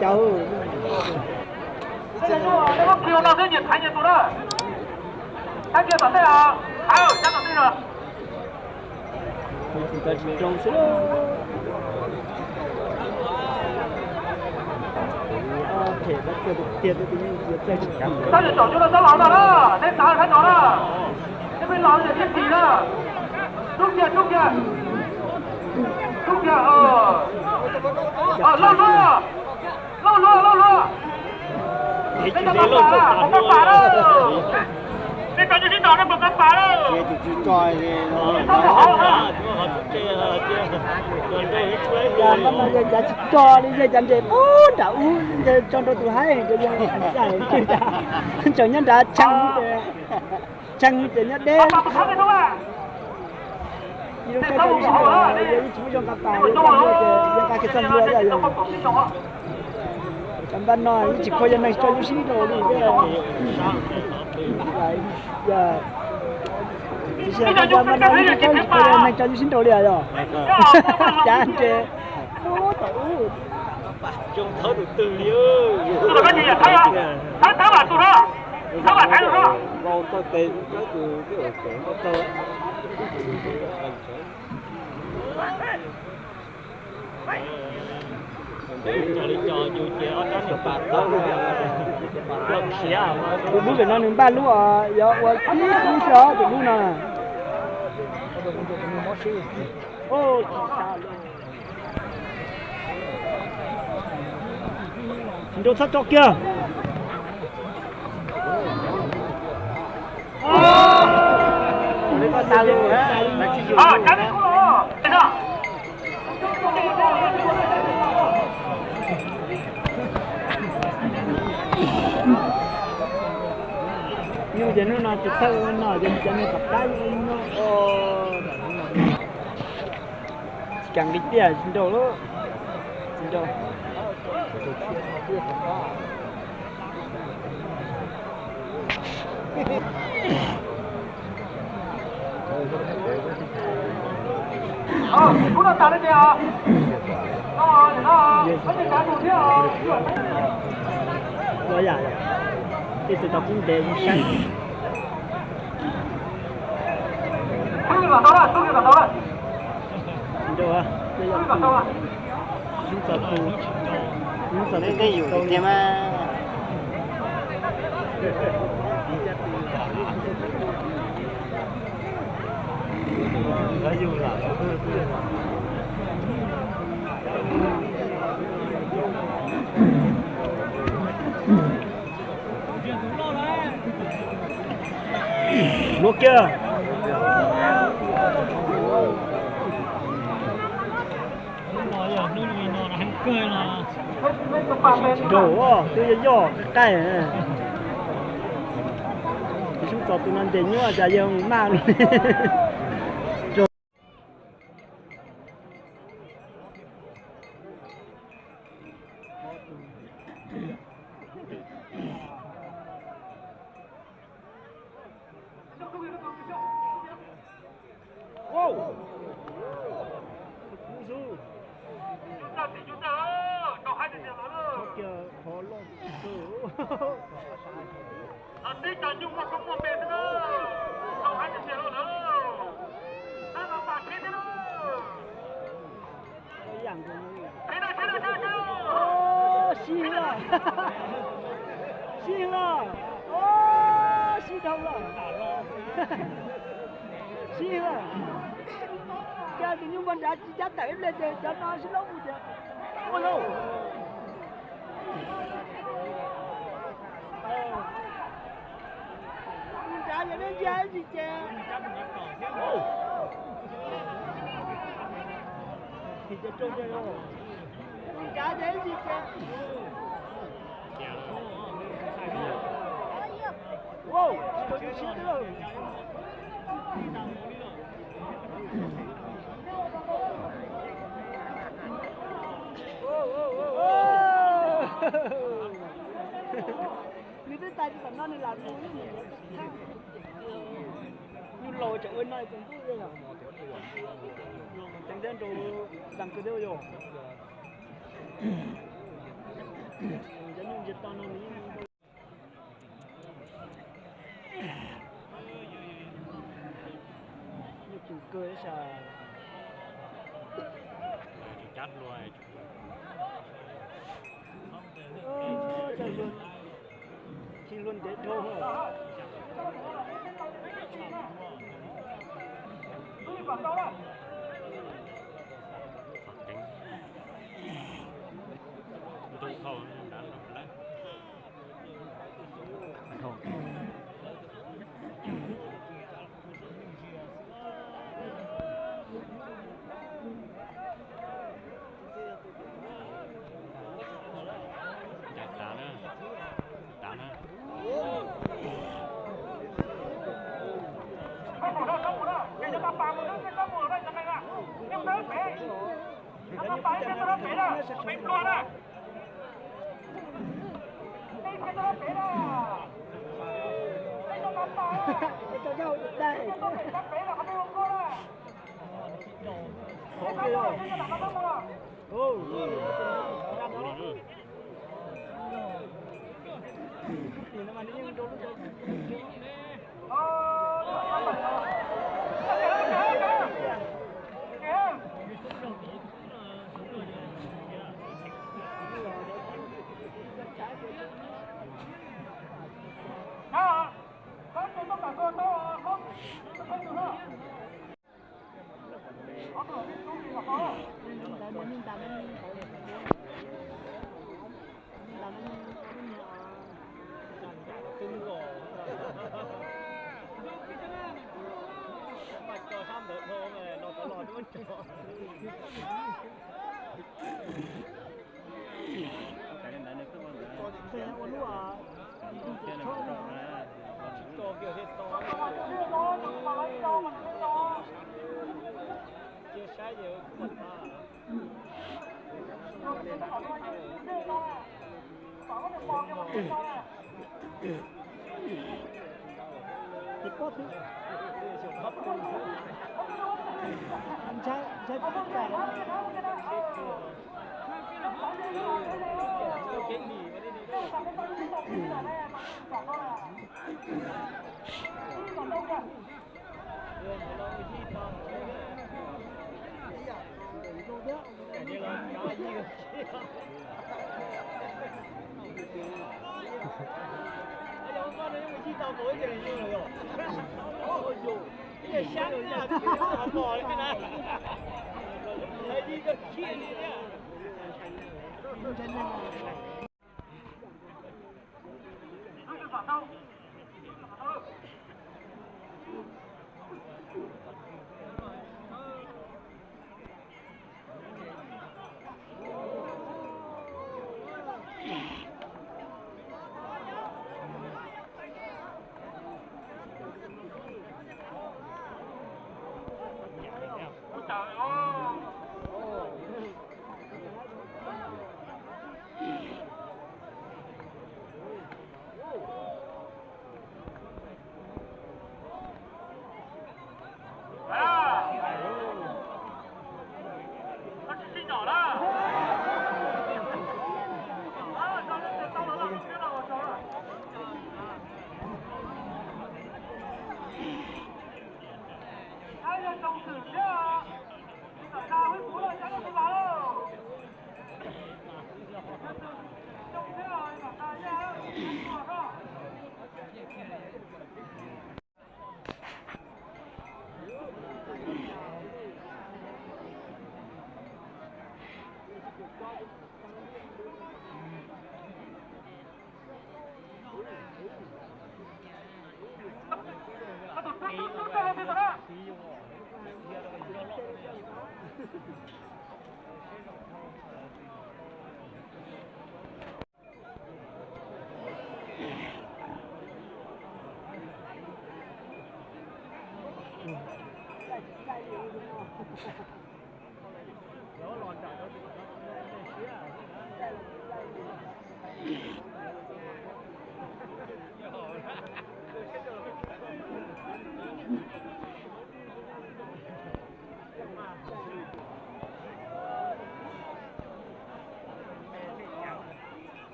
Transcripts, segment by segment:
Cawv. Tsis zoo xwb. Tab sis tsom cuj no txhob los no na, neb xav saib no na, neb pheej los yog thiaj tim na. Rub kiag, rub kiag, rub kiag. Lauj luag, lauj luag, lauj luag. Neb tso pab pas na, neb tso cuj sib nraus, neb puas tso pas na? Cas no yog cav tsis tso li, yog cav nres puag nram ub, tso nrau tus haib, tseem nyob nrad tshee, tshee ces nyob deb. Ib lub teb tau ib sib nraus, yog ib tsis muaj zoo nqa pas, yog nqa kiag txog ntua yog. Cov npaj no ib tsis khuv yog neeg tso cuj sib nraus li. Tsis yog npaj no ib tsis khuv yog neeg tso cuj sib nraus li yog. Cav nres puag tom ub. Tus dub pem no nws npaj lub os, yuav ua ib lub xwb os, tus dub no. Tsis nrau txhob tso kiag. Nyuj ces hnub no tsis txawj ua no ces cov niag tom qab no. Tsis kam nqi tiaj, tsis nrau lawm. Tsis nrau. Ua yam ib tug tau kub ntev zoo saib. Nrau, tsis txog tus, tsis txog tus tiag mas. Luaj kiag. Nrau, twb yog yoj qaij. Tus xyoob txos tus no ntes nyuaj cas yog maj li. Sib lawm, sib lawm, sib dhau lawm, sib lawm. Cas tus nyuj npog nrad tsis cab tawm ib pliag ces cov no sib laub mus tiag. Ua lauj. Nrad yog nej ntsia ib ntsis ces. Nrad ces ib ntsis ces. Nws twb tais tsis tom no nws lam mus. Nyuj laus tseem ua no tseem ntuj yog. Teev thiab nrau, dam kawg thiab yog. Cov nyuj ntsia to no nws yeej, yeej kws kawg sas. Tsis hlua ntev dhau. Tav na, tav na. Ntshai, ntshai.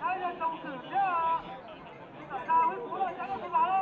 Ai yog xyoo twm thiab, tawm dag wb kuv lawm, cov nej kuv vam.